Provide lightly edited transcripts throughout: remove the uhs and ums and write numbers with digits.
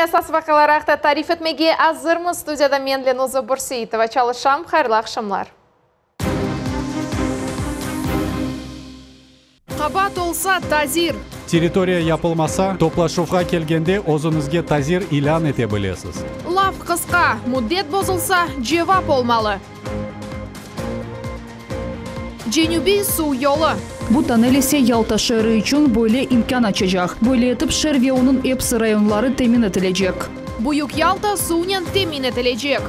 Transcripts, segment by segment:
esas vaqiaları aqta tarif etmege azırmız. Studiyada men, Lenuza Bürseitova, çalışam. Hayırlı aqşamlar. Qabaat olsa, tazir. Territoriya yapılmasa, toplaşuvğa kelgende özüñizge tazir ilân ete bilesiz. Laf qısqa, müddet bozulsa, cevap olmalı. Cenübiy suv yolu. Bu tonnel ise Yalta şeeri içün böyle imkân açacaq. Böyle etip şeer ve onıñ epsi rayonları temin etilecek. Büyük Yalta suvnen temin etilecek.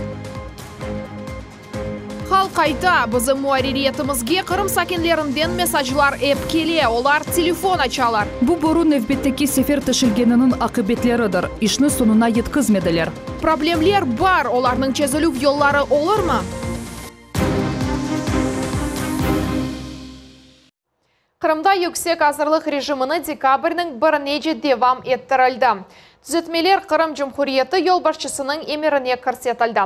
Halq ayta, bizim muarririyetimizge Qırım sakinlerinden mesaclar ep kele, olar telefon açalar. Bu boru nevbetteki sefer teşilgeniniñ aqibetleridir. İşni soñuna yetkizmediler. Problemler bar, olarnıñ çezilüv yolları olurmı? Qırımda yüksek azırlıq rejimini dekabrniñ birinece devam ettirildi. Tüzetmeler Qırım Cumhuriyeti yolbaşçısınıñ emirine kirsetildi.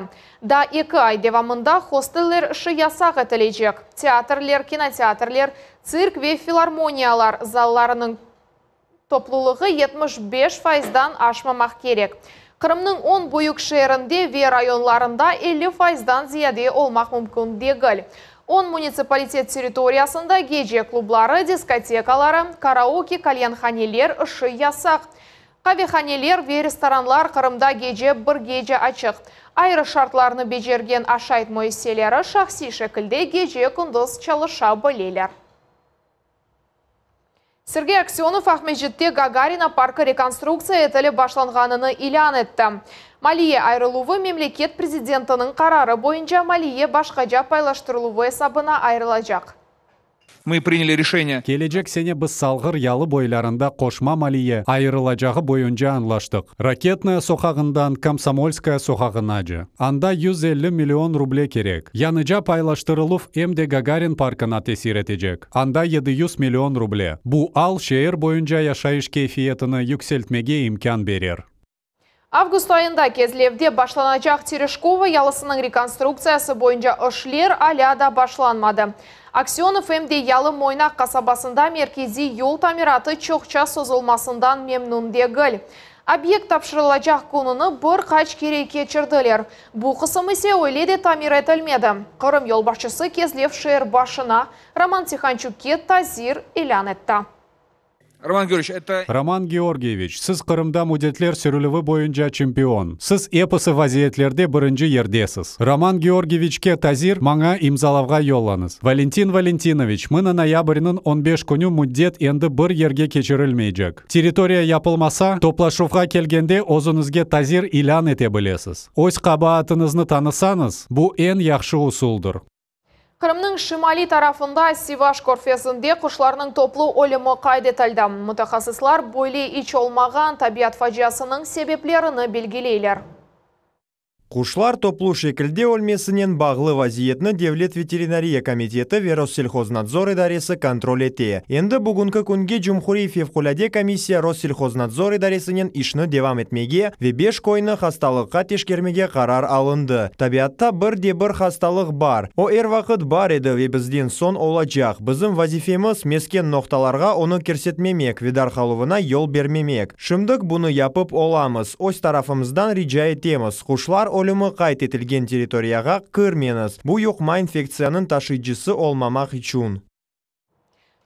Daa eki ay devamında hosteller işi yasaq etilecek, teatrler, kinoteatrler, tsirk ve filarmoniyalar zallarınıñ toplulığı 75 faizdan aşmamaq kerek. Qırımnıñ on büyük şeerinde ve rayonlarında 50 faizdan ziyade olmaq mümkün degil. On munitsipalitet territoriyasında gece klubları, diskotekaları, karaoke, kalyanhaneler işi yasaq. Qavehaneler ve restoranlar Qırımda gece birgece açıq. Ayrı şartlarnı becergen aşayt müessiseleri şahsiy şekilde gece-kündüz çalışa bileler. Sergey Aksönov Aqmescitte Gagarina parkı rekonstruktsiya etilip başlanğanını ilân etti. Maliye ayırıluvı memleket prezidentiniñ qararı boyunca maliye başqaca paylaştırıluvı esabına ayırılacaq. Mı prinyali reşeniye. Kelecek sene biz Salğır yalı boylarında qoşma maliye ayırılacağı boyunca añlaştıq. Raketnaya soqağından Komsomolskaya soqağınace. Anda 150 million ruble kerek. Yañıca paylaştırıluv em de Gagarin parkına tesir etecek. Anda 700 million ruble. Bu al şeer boyunca yaşayış keyfiyetini yükseltmege imkân berer. Avgust ayında Kezlevde başlanacaq Tereşkova yalısınıñ rekonstruktsiyası boyunca işler alâ da başlanmadı. Aksönov em de Yalı Moynaq qasabasında merkeziy yol tamiratı çoqça sozulmasından memnün degil. Obyekt tapşırılacaq kününi bir qaç kere keçirdiler. Bu qısım ise öyle de tamir etilmedi. Qırım yolbaşçısı Kezlev şeer başına Roman Tihançukke tazir ilân etti. Roman Georgiyeviç, eto. Roman Georgiyeviç, siz Qırımda müddetler sürülüvi boyunca çempion. Siz episi vaziyetlerde birinci yerdesiz. Roman Georgiyeviçke tazir maña imzalavğa yollañız. Valentin Valentinoviç, mına noyabrniñ on beş künü müddet endi bir yerge keçirilmeycek. Territoriya yapılmasa, toplaşuvğa kelgende özüñizge tazir ilân ete bilesiz. Öz qabaatıñıznı tanısañız, bu eñ yahşı usuldır. Qırımnıñ şimaliy tarafında Sivaş körfezinde quşlarnıñ toplu ölümi qayd etildi. Mütehassıslar böyle iç olmağan tabiat faciasınıñ sebeplerini belgileyler. Quşlar toplu şekilde ölmesinen bağlı vaziyetni Devlet veterinariya komiteti ve Rosselhoznadzor idaresi kontrol ete. Endi bugünki künge Cumhuriy fevqulâde komissiya Rosselhoznadzor idaresinen işni devam etmege ve beş köyni hastalıqqa teşkermege qarar alındı. Tabiatta bir de bir hastalıq bar. O er vaqıt bar edi ve bizden soñ olacaq. Bizim vazifemiz, mesken noqtalarğa onı kirsetmemek ve darqaluvına yol bermemek. Şimdik bunı yapıp olamız. Öz tarafımızdan rica etemiz, quşlar ölümi qayd etilgen territoriyağa kirmeñiz, bu yuqma infektsiyanıñ taşıyıcısı olmamaq içün.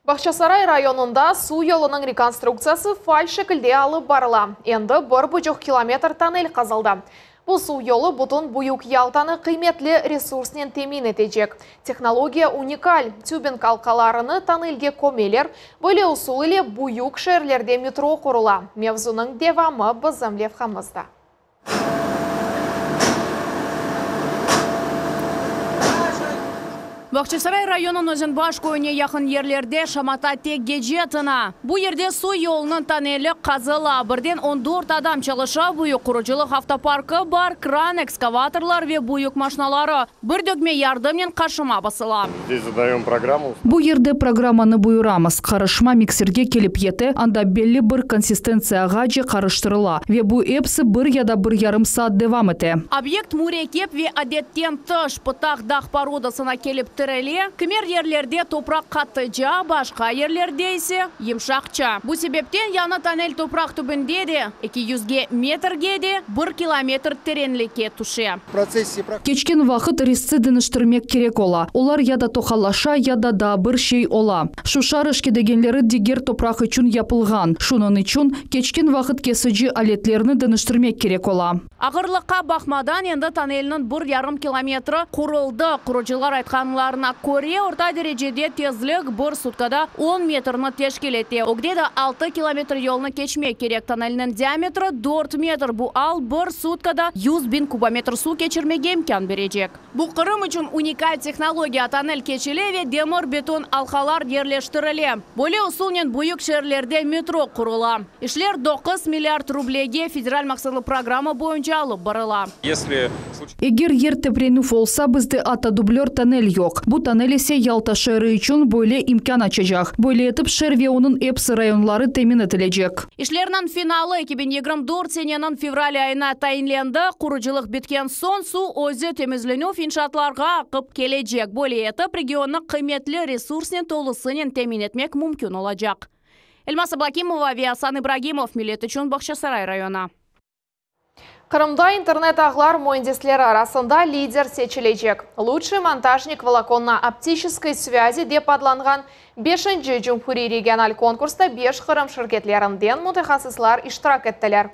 Bağçasaray rayonında suv yolunıñ rekonstruktsiyası faal şekilde alıp barıla. Endi bir buçuq kilometr tonnel qazıldı. Bu suv yolu bütün Büyük Yaltanı qıymetli resursnen temin etecek. Tehnologiya unikal, tübing alqalarını tonnelge kömeler, böyle usul ile büyük şeerlerde metro qurula. Mevzunıñ devamı bizim levhamızda. Bağçasaray rayonınıñ Özenbaş köyüne yaqın yerlerde şamata tek gece tına. Bu yerde suv yolunıñ tonneli qazıla. Birden on dört adam çalışa, büyük qurucılıq avtoparkı bar, kran, ekskavatorlar ve büyük maşinaları. Bir dögme yardımnen qaşıma basıla. Bu yerde programmanı buyuramız, qarışma mikserge kelip yete, anda belli bir konsistentsiyağace qarıştırıla ve bu episi bir ya da bir yarım saat devam ete. Obyekt mürekkep ve adetten tış, pıtaq dağ porodasına kelip tire. Deñiştirile, kimer yerlerde topraq qattıca, başqa yerlerde ise yımşaqça. Bu sebepten yañı tonnel topraq tübünde de, eki yüzge metrge de, bir kilometr terenlikke tüşe. Keçken vaqıt reztsi deñiştirmek kerek ola. Olar ya da toqallaşa, ya da daa bir şey ola. Şu şarışki degenleri diger topraq içün yapılğan. Şunıñ içün, keçken vaqıt kesici aletlerni deñiştirmek kerek ola. Ağırlıqqa baqmadan, endi tonnelniñ bir yarım kilometri quruldı. Qurucılar aytqanlarına köre, orta derecede tezlik bir sutkada on metrni teşkil ete. Ögde de altı kilometr yolnı keçmek kerek. Tonnelniñ diametri dört metr, bu al bir sutkada 100 biñ kubometr suv keçirmege imkân berecek. Bu Qırım içün unikal tehnologiya, tonnel keçile ve demir beton alqalar yerleştirile. Böyle usulnen büyük şeerlerde metro qurula. İşler 9 milliard rublege federal maqsatlı programma boyunca alıp barıla. Если Eger yer teprenüv olsa, bizde atta dublör tonnel yoq. Bu tonnel ise Yalta şeeri içün böyle imkân açacaq. Böyle etip şeer ve onıñ epsi rayonları temin etilecek. İşlerniñ finalı 2024 seneniñ fevral ayına tayinlendi. Qurucılıq bitken soñ suv özü temizlenüv inşaatlarğa aqıp kelecek. Böyle etip regionnı qıymetli resursnen tolusınen temin etmek mümkün olacaq. Elmaz Ablakimova ve Asan İbragimov Millet içün Bağçasaray rayonı. Qırımda internet ağlar müendisleri arasında lider seçilecek. Лучший монтажник волоконно-оптической связи dep adlanğan 5. Cumhuriy regional konkursta 5 Qırım şirketlerinden mütehassıslar iştirak ettiler.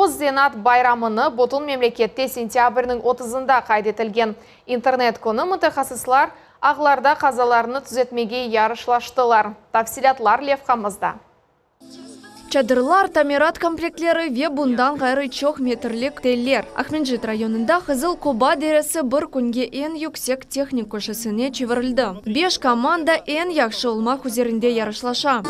Öz zenaat bayramını bütün memlekette sentâbrniñ 30-ında qayd etilgen internet künü mütehassıslar ağlarda qazalarnı tüzetmege yarışlaştılar. Tafsilâtlar levhamızda. Çadırlar, tamirat komplektleri ve bundan ğayrı çoq metrlik teller. Aqmescit rayonında Qızıl Qoba deresi bir künge eñ yüksek tehnik köşesine çevirildi. Beş komanda eñ yahşı olmaq üzerinde yarışlaşa.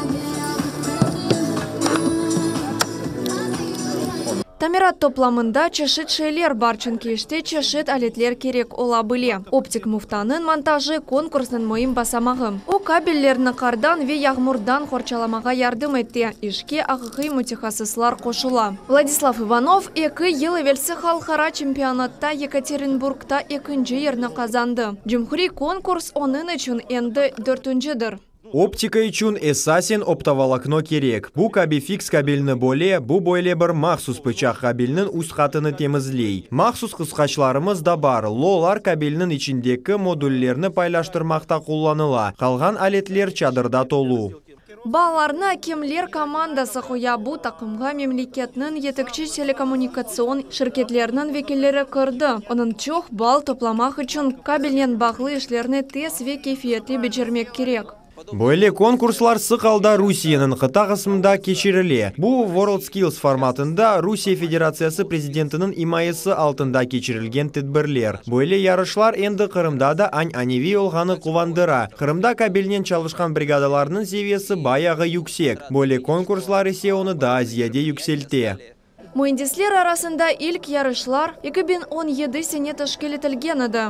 Tamirat toplamında çeşit şeyler bar, çünki işte çeşit aletler kerek ola bile. Optik muftanıñ montajı konkursnıñ müim basamağı. O kabellerni qardan ve yağmurdan qorçalamağa yardım ete. İşke aqiqiy mütehassıslar qoşula. Vladislav Ivanov eki yıl evelsi halqara çempionatta Yekaterinburgda ekinci yerni qazandı. Cumhuriy konkurs onıñ içün endi dörtüncidir. Optika içün esasen optovolokno kerek. Bu kabefiks kabelni böle, bu böyle bir mahsus pıçaq kabelniñ üst qatını temizley. Mahsus qısqaçlarımız da bar. Olar kabelniñ içindeki modullerni paylaştırmaqta qullanıla. Qalğan aletler çadırda tolu. Baalarnı akemler komandası qoya. Bu taqımğa memleketniñ yetekçi telekommunikatsion şirketleriniñ vekilleri kirdi. Onıñ çoq ball toplamaq içün kabelnen bağlı işlerni tez ve keyfiyetli becermek kerek. Böyle konkurslar sıq alda Rusiyeniñ qıta qısmında keçirile. Bu WorldSkills formatında Rusiye Federatsiyası prezidentiniñ imayesi altında keçirilgen tedbirler. Böyle yarışlar endi Qırımda da ananeviy olğanı quvandıra. Qırımda kabelnen çalışqan brigadalarnıñ seviyesi bayağı yüksek. Böyle konkurslar ise onı daa ziyade yükselte. Müendisler arasında ilk yarışlar 2017 sene teşkil etilgen edi.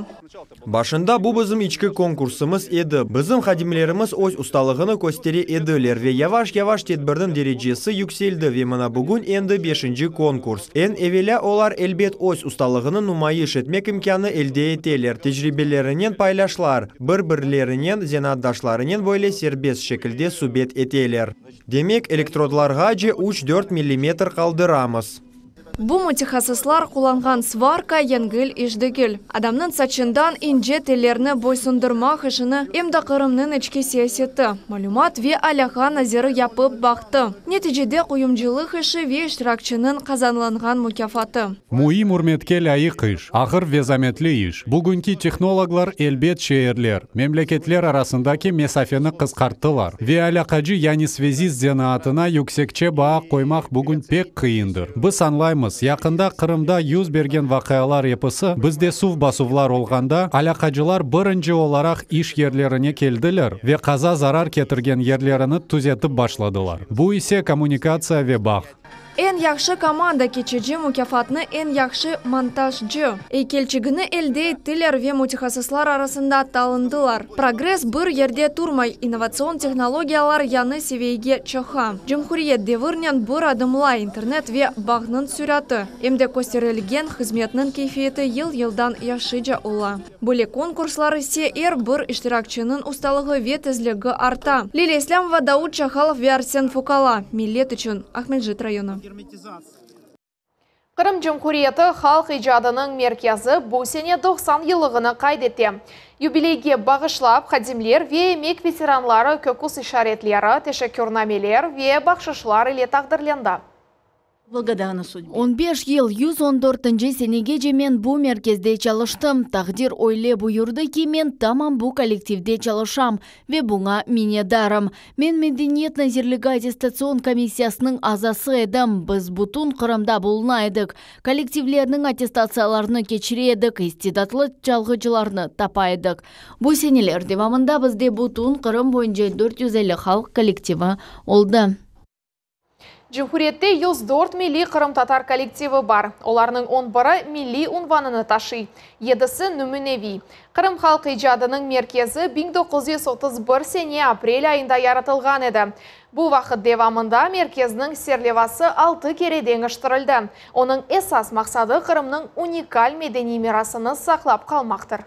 Başında bu bizim içki konkursımız edi. Bizim hadimlerimiz öz ustalığını köstere ediler ve yavaş-yavaş tedbirniñ derecesi yükseldi ve mına bugün endi beşinci konkurs. Eñ evelâ olar elbet öz ustalığını numayış etmek imkânı elde eteler, tecribelerinen paylaşlar, bir-birlerinen, zenaatdaşlarınen böyle serbest şekilde subet eteler. Demek, elektrodlarğace 3-4 millimetr qaldıramız. Bu mütehassıslar qullanğan svarka yengil iş degil. Adamnıñ saçından ince tellerni boysundırmaq işini em de Qırımnıñ içki siyaseti, malümat ve alâqa naziri yapıp baqtı. Neticede quyumcılıq işi ve iştirakçiniñ qazanılğan mukâfatı. Müim ürmetke lâyıq iş, ağır ve zametli iş. Bugünki tehnologlar elbet şeerler, memleketler arasındaki mesafeni qısqarttılar. Ve alâqacı yani svязист zenaatına yüksekçe baa qoymaq bugün pek qıyındır. Biz añlaymız, yaqında Qırımda yüz bergen vaqialar episi bizde suv basuvlar olğanda alâqacılar birinci olaraq iş yerlerine keldiler ve qaza zarar ketirgen yerlerini tüzetip başladılar. Bu ise kommunikatsiya ve bağ. Eñ yahşı komanda keçici mukâfatnı eñ yahşı montajcı eykelçigini elde ettiler ve mütehassıslar arasında talındılar. Progress bir yerde turmay, innovatsion tehnologiyalar yañı seviyege çıqa. Cumhuriyet devirnen bir adımlay, internet ve bağnıñ süratı, em de kösterilgen hızmetniñ keyfiyeti yıl-yıldan yahşıca ola. Böyle konkurslar ise er bir iştirakçiniñ ustalığı ve tezligi arta. Lilâ İslâmova, Daud Çahalov ve Arsen Fukala, Millet içün, Aqmescit rayonı. Qırım Cumhuriyeti halq icadınıñ merkezi bu sene 90 yıllığını qayd ete. Yubileyge bağışlap, hadimler ve emek veteranları köküs işaretleri, teşekkürnameler ve bahşışlar ile taqdirlendi. 15 yıl, 114-nci senegece men bu merkezde çalıştım. Taqdir öyle buyurdı ki, men tamam bu kollektivde çalışam ve buña minnetdarım. Men Medeniyet nazirligi attestatsion komissiyasınıñ azası edim. Biz bütün Qırımda buluna edik, kollektivlerniñ attestatsiyalarını keçire edik, istidatlı çalğıcılarnı tapa edik. Bu seneler devamında bizde bütün Qırım boyunca 450 halq kollektivi oldı. Cumhuriyette 104 milliy qırımtatar kollektivi bar. Olarnıñ 11-i milliy unvanını taşıy, yedisi nümüneviy. Qırım halq icadınıñ merkezi 1931 sene aprel ayında yaratılğan edi. Bu vaqıt devamında merkezniñ serlevası altı kere deñiştirildi. Onıñ esas maqsadı Qırımnıñ unikal medeniy mirasını saqlap qalmaqtır.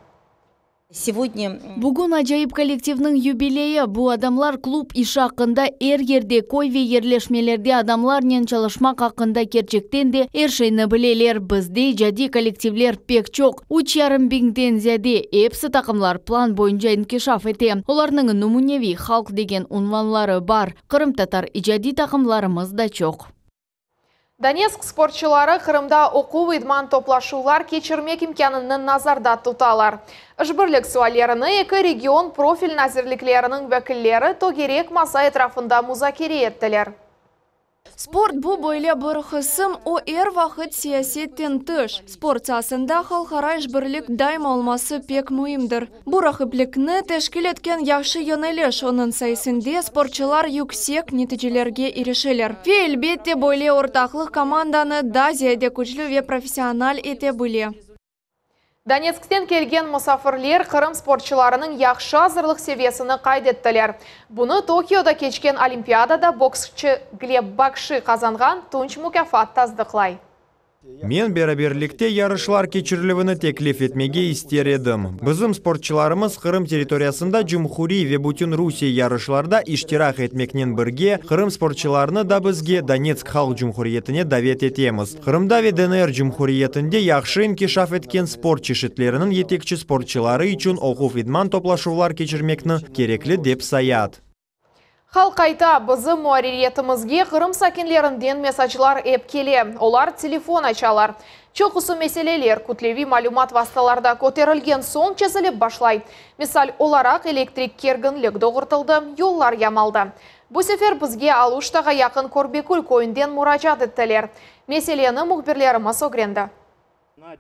Сегодня Bugün acayip kollektivniñ yubileyi. Bu adamlar klub işi aqqında er yerde, köy ve yerleşmelerde adamlarnen çalışmaq aqqında kerçekten de er şeyni bileler. Bizde icadiy kollektivler pek çoq. 3500-den ziyade episi taqımlar plan boyunca inkişaf ete. Olarnıñ nümüneviy halq degen unvanları bar. Qırımtatar icadiy taqımlarımız da çoq. Donetsk sportçuları Qırımda oquv idman toplaşuvlar keçirmek imkânını nazarda tutalar. İşbirlik suallerini eki region profil nazirlikleriniñ vekilleri tögerek masa etrafında muzakere ettiler. Sport bu böyle bir qısım, o er vaqıt siyasetten tış. Sport saasında halqara işbirlik daima olması pek müimdir. Bu raqiplikni teşkil etken yahşı yöneliş, onıñ sayesinde sportçular yüksek neticelerge irişeler. Ve elbette böyle ortaqlıq komandanı daa ziyade küçlü ve professional ete bile. Donetskten kelgen musafirler Qırım sportçularınıñ yahşı azırlıq seviyesini qayd ettiler. Bunı Tokioda keçken Olimpiadada boksçı Gleb Bakşi qazanğan tunç mukâfat tasdıqlay. Men beraberlikte yarışlar keçirilüvini teklif etmege ister edim. Bizim sportçularımız Qırım territoriyasında cumhuriy ve bütün Rusiye yarışlarda iştirak etmeknen birge, Qırım sportçularını da bizge Donetsk Halq Cumhuriyetine davet etemiz. Qırımda ve DNR Cumhuriyetinde yahşı inkişaf etken sport çeşitleriniñ yetekçi sportçuları içün oquv-idman toplaşuvlar keçirmekni kerekli dep sayat. Halq ayta, bizim muarririyetimizge Qırım sakinlerinden mesaclar ep kele. Olar telefon açalar. Çoqusı meseleler kütleviy malümat vastalarda köterilgen soñ çezilip başlay. Misal olaraq, elektrik kerginlik doğurtıldı, yollar yamaldı. Bu sefer bizge Aluştağa yaqın Körbekül köyünden muracaat ettiler. Meseleni mühbirlerimiz ögrendi.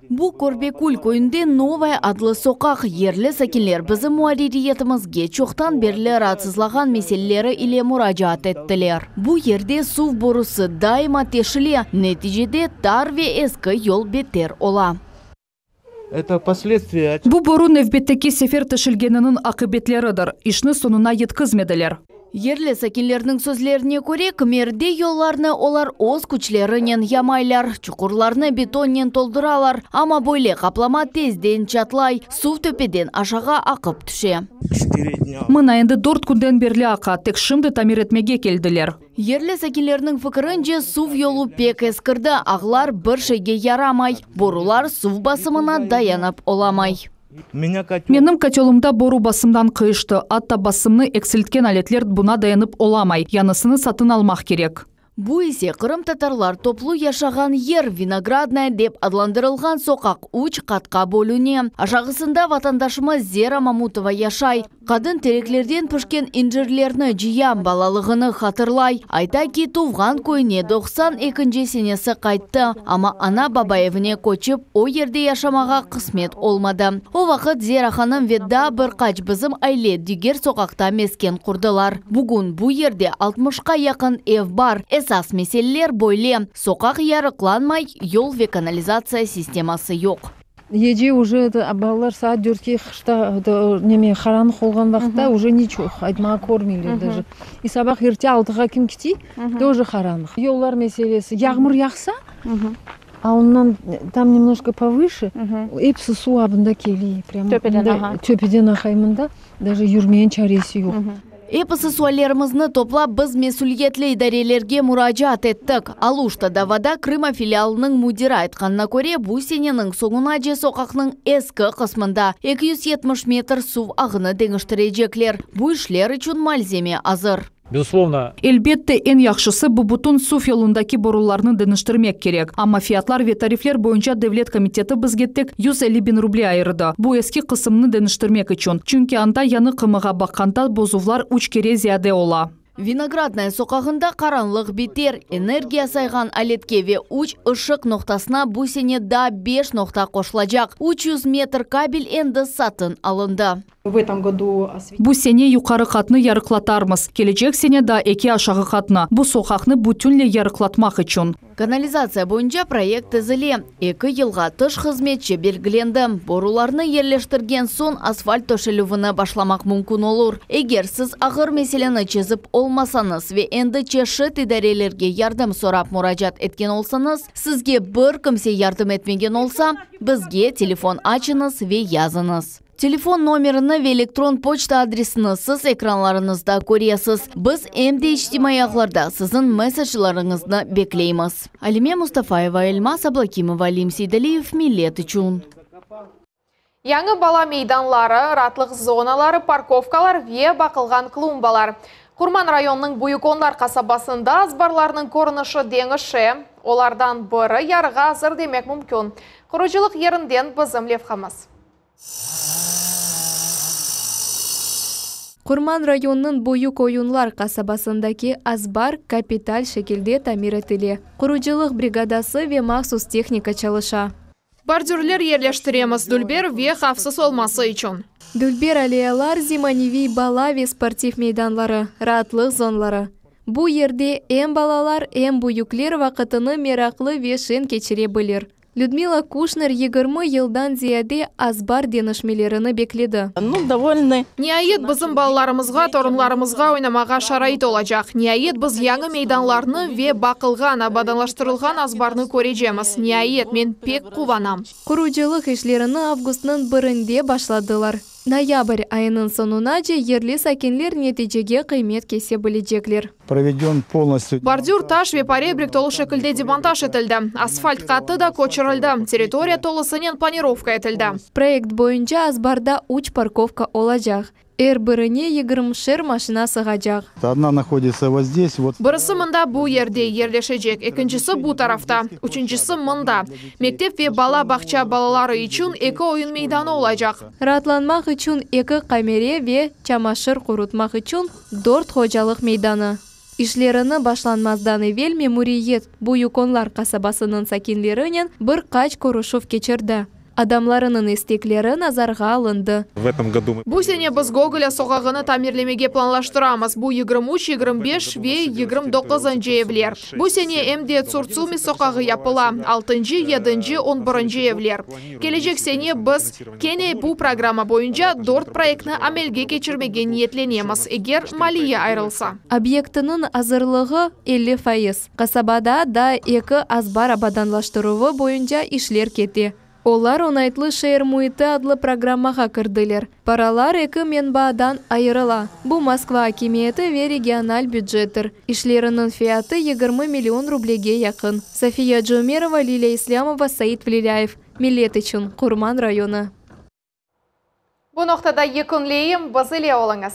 Bu Körbekül köyünde Novaya adlı soqaq. Yerli sakinler bizim muarririyetimizge çoqtan berli raatsızlağan meseleleri ile muracaat ettiler. Bu yerde suv borusı daima teşile, neticede tar ve eski yol beter ola. Это последствия Bu boru nevbetteki sefer teşilgeniniñ aqibetleridir. İşni soñuna yetkizmediler. Yerli sakinlerniñ sözlerine köre, kimerde yollarnı olar öz küçlerinen yamaylar, çuqurlarnı betonnen tolduralar, amma böyle qaplama tezden çatlay, suv töpeden aşağı aqıp tüşe. 4 дня. Mına endi 4 künden berli aqa, tek şimdi tamir etmege keldiler. Yerli sakinlerniñ fikirince suv yolu pek eskirdi, ağlar bir şeyge yaramay, borular suv basımına dayanıp olamay. Меня котел. Menim kotelımda boru basımdan qıyıştı. Atta basımnı eksiltken aletler buña dayanıp olamay. Yañısını satın almaq kerek. Bu ise qırımtatarlar toplu yaşağan yer Vinogradnaya dep adlandırılğan soqaq üç qatqa bölüne. Aşağısında vatandaşımız Zera Mamutova yaşay. Qadın tereklerden pişken incirlerni cıya, balalığını hatırlay. Ayta ki, tuvğan köyüne 92 senesi qayttı. Amma ana-baba evine köçip, o yerde yaşamağa qısmet olmadı. O vaqıt Zera hanım ve daa bir qaç bizim aile diger soqaqta mesken qurdılar. Bugün bu yerde 60-qa yaqın ev bar. Esas meseleler böyle, soqaq yarıqlanmay, yol ve kanalizatsiya sisteması yoq. Gece uje eto balalar saat dörtke qışta neme qaranlıq olğan vaqıtta uje niço aytmağa körmeyler daje. I sabah erte altığa kim kite, тоже qaranlıq. Yollar meselesi, yağmur yağsa, a ondan tam nemnojko povıше, episi suv abında kele, prям töpeden aqay mında. Daje yürmeñ çaresi yoq. Episi suallerimizni toplap, biz mesüliyetli idarelerge muracaat ettik. Aluştada Voda Krıma filialınıñ müdiri aytqanına köre, bu seneniñ soñunace soqaqnıñ eski qısmında 270 metr suv ağını deñiştirecekler. Bu işler içün malzeme azır. Bezuslovno. Elbette, eñ yahşısı, bu bütün suv yolundaki borularnı deñiştirmek kerek. Amma fiyatlar ve tarifler boyunca devlet komiteti bizge tek 150 biñ ruble ayırdı, bu eski qısımnı deñiştirmek içün, çünki anda yañı qısımğa baqqanda bozuvlar üç kere ziyade ola. Vinogradnaya soqağında qaranlıq biter. Energiya sayğan aletke ve üç ışıq noqtasına bu sene daa beş noqta qoşulacaq. 300 metr kabel endi satın alındı. В этом году Bu sene yuqarı qatnı yarıqlatarmız. Kelecek sene daa eki aşağı qatnı. Bu soqaqnı bütünley yarıqlatmaq içün. Kanalizatsiya boyunca proyekt tizile. Eki yılğa tış hızmetçi belgilendi. Borularnı yerleştirgen soñ asfalt töşelüvini başlamaq mümkün olur. Eger siz ağır meseleni çezip olmasañız ve endi çeşit idarelerge yardım sorap muracaat etken olsañız, sizge bir kimse yardım etmegen olsa, bizge telefon açıñız ve yazıñız. Telefon nomerini ve elektron poçta adresini siz ekranlarıñızda köresiz. Biz em de içtimaiy ağlarda siziñ mesajlarıñıznı bekleymiz. Alime Mustafayeva, Elmaz Ablakimova, Alim Seydaliyev, Millet içün. Yañı bala meydanları, raatlıq zonaları, parkovkalar ve baqılğan klumbalar. Qurman rayonınıñ Büyük Onlar qasabasında azbarlarnıñ körünişi deñişe. Olardan biri yarığa azır demek mümkün. Qurucılıq yerinden bizim levhamız. Qurman rayonınıñ Büyük Oyunlar qasabasındaki azbar kapital şekilde tamir etile. Qurucılıq brigadası ve mahsus tehnika çalışa. Bordürler yerleştiremiz, dülber ve havfsız olması içün. Dülber alleyalar, zemaneviy bala ve sportiv meydanları, raatlıq zonları. Bu yerde em balalar, em büyükler vaqıtını meraqlı ve şeñ keçire bilir. Lüdmila Kuşner 20 yıldan ziyade azbar deñişmelerini bekledi. Ну, довольны. Niayet, bizim balalarımızğa, torunlarımızğa oynamağa şarait olacaq. Niayet, biz yañı meydanlarnı ve baqılğan, abadanlaştırılğan azbarnı körecekmiz. Niayet, men pek quvanam. Qurucılıq işlerini avgustnıñ birinde başladılar. Noyabr ayınıñ soñunace yerli sakinler neticege qıymet kese bilecekler. Проведен полностью. Bordür, taş ve porebrik tolu şekilde demontaj etildi. Asfalt qattı da köçürildi. Territoriya tolusınen planirovka etildi. Proyekt boyunca azbarda üç parkovka olacaq. Er birine 20-şer maşina sığacaq. Одна находится вот здесь, вот. Birisi mında bu yerde yerleşecek, ekincisi bu tarafta, üçüncisi mında. Mektep ve bala bağça balaları içün eki oyun meydanı olacaq. Raatlanmaq içün eki qamere ve çamaşır qurutmaq içün dört hocalıq meydanı. İşlerini başlanmazdan evel memuriyet Büyük Onlar qasabasınıñ sakinlerinen bir qaç körüşüv keçirdi. Adamlarnıñ istekleri nazarğa alındı. В этом году мы Bu sene biz Gogolya soqağını tamirlemege planlaştıramız. Bu 23, 25 ve 29 evler. Bu sene em de Tsurtsumi soqağı yapıla. 6, 7, 11 evler. Kelecek sene biz kene bu programma boyunca 4 proyektni amelge keçirmege niyetlenemiz, eger maliye ayırılsa. Obyektiniñ azırlığı 50%. Qasabada daa eki azbar abadanlaştıruvı boyunca işler kete. Olar Oñaytlı şeer müiti adlı programmağa kirdiler. Paralar eki menbadan ayırıla. Bu Moskva akimiyeti ve regional bücettir. İşleriniñ fiyatı 20 million rublege yaqın. Safiya Comerova, Liliya İslâmova, Said Vlilâyev. Millet içün Qurman rayonı. Bu noqtada yekünleyim, biz ile oluñız.